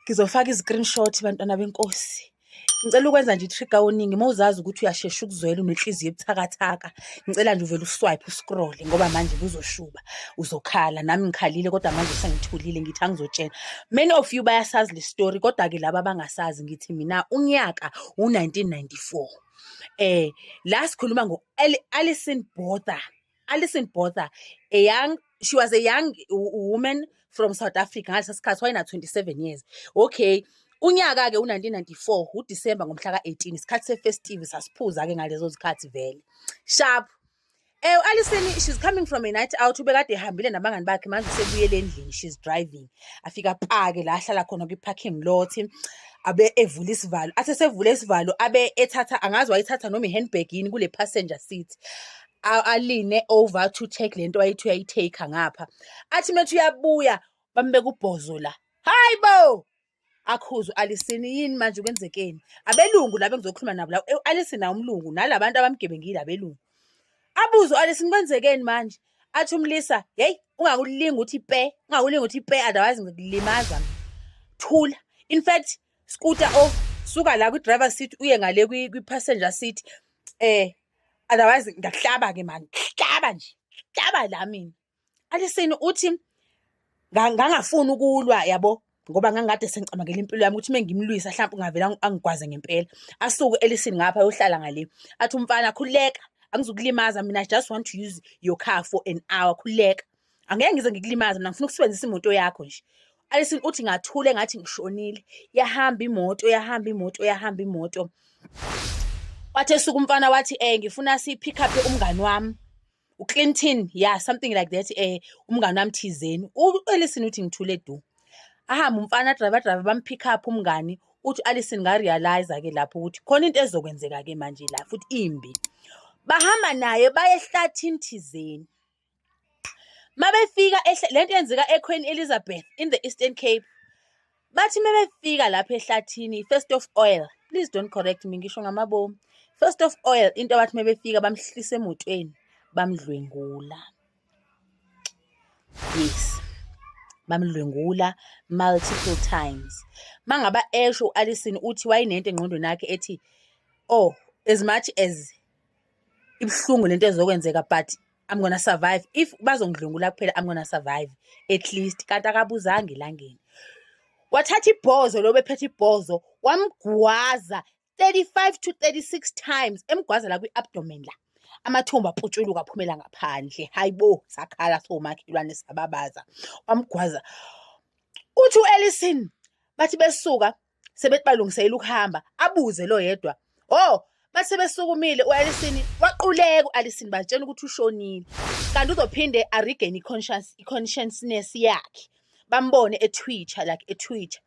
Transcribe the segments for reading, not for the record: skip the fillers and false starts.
Ngizofaka izi-screenshot bantwana benkosi. Ngicela ukwenza nje i-trigger warning uma uzazi ukuthi uyashesha ukuzwela unenhliziyo ebuthakathaka. Ngicela nje uvele uswipe uscroll ngoba manje kuzoshuba uzokhala. Nami ngikhalile kodwa manje sengithulile ngithi angizotshela. Many of you bayasazi le story kodwa-ke laba abangasazi ngithi mina unyaka u-1994. La sikhuluma ngo-Alison Botha. Alison Botha, a young, she was a young woman from South Africa ngalesa sikhathi wayena 27 years. Okay, unyaka-ke u-1994 uDisemba ngomhla ka-18 isikhathi se-festive sasiphuza-ke ngalezo zikhathi vele. Sharp. U-Alison, she's coming from a night out, ubekade ehambile nabangani bakhe, manje usebuyele endlini, she's driving. Afika pake la ahlala khona kwi-parking lot, abe evula isivalo. Athi esevula isivalo, abe ethatha, angazi wayithatha noma i-handbag yini kule passenger seat. Aline over to take lento wayethi uyayitake ngapha. Athi methi uyabuya, bambeka ubhozo la. Hayi bo! Akhuze u-Alison, yini manje kwenzekeni? Abelungu laba engizokhuluma nabo la, u-Alison naye umlungu, nalabantu abamgebengile abelungu. Abuze u-Alison kwenzekeni manje? Athi umlisa, hey, ungakulingi ukuthi pe, ungakulingi ukuthi pe, otherwise ngikulimaza mina. Thula. In fact, scooter off, suka la kwi-driver seat uye ngale kwi-passenger seat. Otherwise ngiyakuhlaba ke manje, hlaba nje, hlaba la mina. Alison uthi ngangafuni ukulwa yabo ngoba ngangikade sengicabangela impilo yami ukuthi mengimlwisa mhlawumbe ungavela angigwaze ngempela. Asuke Alison ngapha ayohlala ngale. Athi umfana khululeka, angizukulimaza mina, I just want to use your car for an hour, khululeka. Angeke ngize ngikulimaze mina, ngifuna ukusebenzisa imoto yakho nje. Alison uthi ngathule ngathi ngishonile. Yahamba imoto, yahamba imoto, yahamba imoto. Wathi esuka umfana wathi ngifuna si pick up umngani wami. uClinton, yeah, something like that, umngani wami thizeni. U-Alison uthi ngithule du. Ahamba umfana driver driver bampick up umngani. Uthi Alison ngarealize ke lapho ukuthi khona into ezokwenzeka ke manje la futhi imbi. Bahamba naye baye ehlathini thizeni. Mabefika lento yenzeka eQueen Elizabeth in the Eastern Cape. Bathi mebefika lapha ehlathini, first of all, please don't correct me ngisho ngamabomu. First of all, into abathi mebefika bamhlisa emotweni, bamdlwengula. Yes. Bamdlwengula multiple times. Mangaba esho uAlison uthi wayinento engqondweni yakhe ethi, oh, as much as ibuhlungu lento ezokwenzeka but I'm gonna survive. If bazongidlwengula kuphela, I'm gonna survive at least. Kanti akabuzanga elangeni. Wathatha ibhozo lo bephethe ibhozo wamgwaza 35 to 36 times, emgwaza la kwi-abdomen la. Amathumbu aputshuluka aphumela ngaphandle. Hayibo, sakhala somakhelwane sababaza. Wamgwaza. Uthi u-Alison bathi besuka sebethi balungiselela ukuhamba, abuze lo yedwa. Oh, bathi sebesukumile u-Alison waquleka u-Alison batshela ukuthi ushonile. Kanti uzophinde a-regain i-consciousness yakhe. Bambone etwitcha like etwitcha.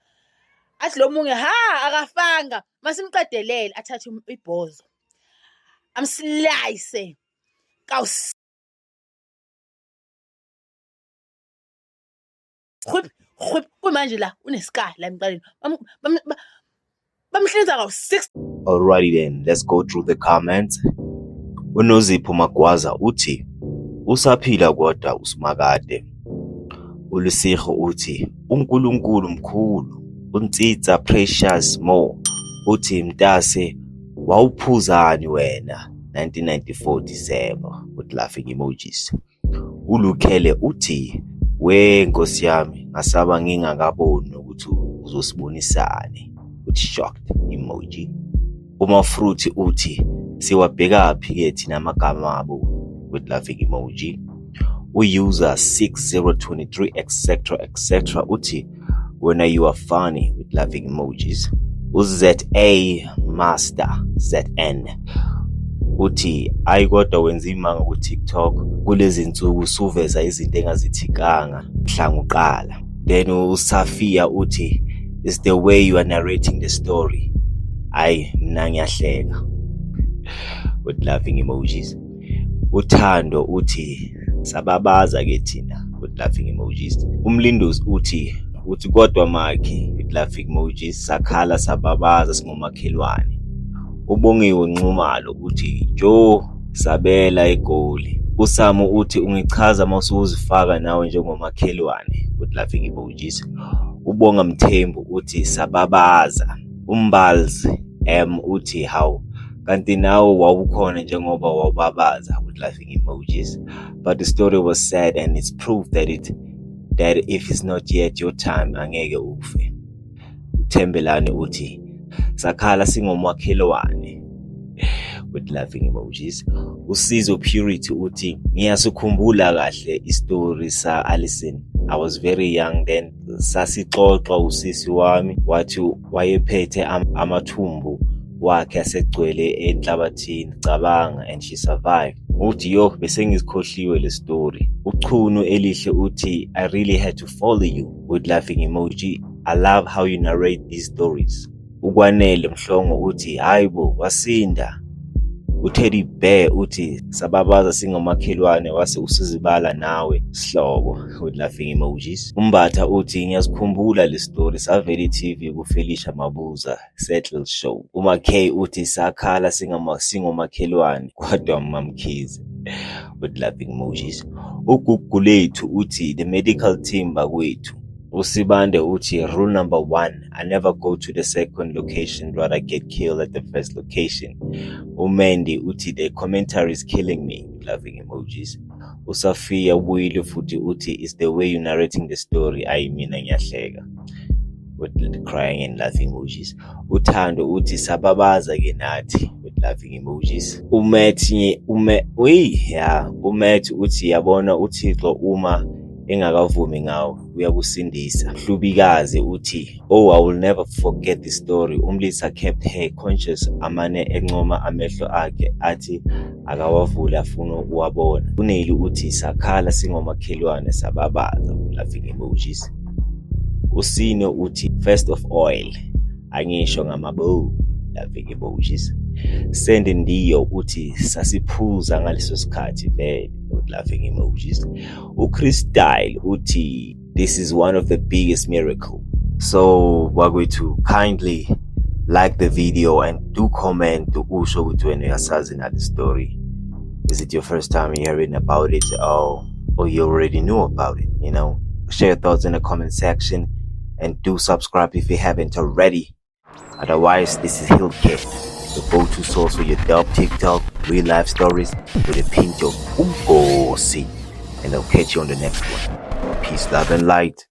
Athi lo munye ha akafanga, masimqedelele athathe ibhozo. Amslice. Kawu khwip khwip kumanje la unescar la emqaleni. Bamhlinza kawu 6. Alrighty then, let's go through the comments. UNozipho Magwaza uthi usaphila kodwa uSimakade. ULusiho uthi uNkulunkulu mkhulu. UNtsitsa Precious Mo uthi mntase wawuphuzani wena 1994 December with laughing emojis. ULukhele uthi we nkosi yami ngasaba ngingakaboni ukuthi uzosibonisani with shocked emoji. UMafruthi uthi siwabhekaphi ke thina amagama abo with laughing emoji. U-user 6023 etc etc uthi wena you are funny with laughing emojis. U-ZA Master ZN uthi ayi kodwa wenza imanga ku-TikTok kulezi nsuku usuveza izinto engazithikanga mhla uqala. Then uSafia uthi it's the way you are narrating the story. Ayi mina ngiyahleka with laughing emojis. Uthando uthi sababaza ke thina with laughing emojis. Umlindozi uthi kodwa makhi with laughing emojis sakhala sababaza singomakhelwane. Ubongiwe Nxumalo uthi jo sabela eGoli. USamu uthi ungichaza mawusuzifaka nawe njengomakhelwane with laughing emojis. UBonga Mthembu uthi sababaza. UMbalzi M uthi hawu kanti nawe wawukhona njengoba wawubabaza with laughing emojis. But the story was sad and it's proof that if it's not yet your time angeke ufe. UThembelani uthi sakhala singomakhelwane with laughing emojis. Usizo Purity uthi ngiyasikhumbula kahle isitori sa Alison. I was very young then, sasixoxa usisi wami wathi wayephethe amathumbu wakhe asegcwele enhlabathini, cabanga, and she survived. Uthi yo bese ngizikhohliwe le story. Uchunu Elihle uthi I really had to follow you with laughing emoji. I love how you narrate these stories. Ukwanele Mhlongo uthi hayibo wasinda. UTeddy Bear uthi sababaza singomakhelwane wase usizibala nawe sihlobo with laughing emojis. Umbatha uthi ngiyazikhumbula le story savela i-TV kuFelicia Mabuza Settle Show. UMaK uthi sakhala singomakhelwane kodwa Mamkhize with laughing emojis. UGugulethu uthi the medical team bakwethu. USibande uthi rule number 1, I never go to the second location, rather get killed at the first location. UMandy uthi the commentary is killing me, laughing emojis. USafia ubuyile futhi uthi it's the way you narrating the story, ayi mina ngiyahleka with the crying and laughing emojis. Uthando uthi sababaza ke nathi with laughing emojis. UMatt ume uyi ya uMatt uthi yabona uThixo uma engakavumi ngawo uyakusindisa. Hlubikazi uthi oh I will never forget the story. Umlisa kept her conscious amane encoma amehlo akhe athi akawavule afuna ukuwabona. UNeli uthi sakhala singomakhelwane sababaza with laughing emojis. Usino uthi first of oil angisho ngamabo laughing emojis. Sandy Ndiyo uthi sasiphuza ngaleso sikhathi vele with laughing emojis. UChristyle uthi this is one of the biggest miracle. So bakwethu, kindly like the video and do comment usho ukuthi wena uyasazi na the story. Is it your first time hearing about it or you already knew about it? Share your thoughts in the comment section and do subscribe if you haven't already. Otherwise, this is Hillcare, the go-to source for your dub TikTok, real life stories with a pinch of umgosi. And I'll catch you on the next one. Peace, love, and light.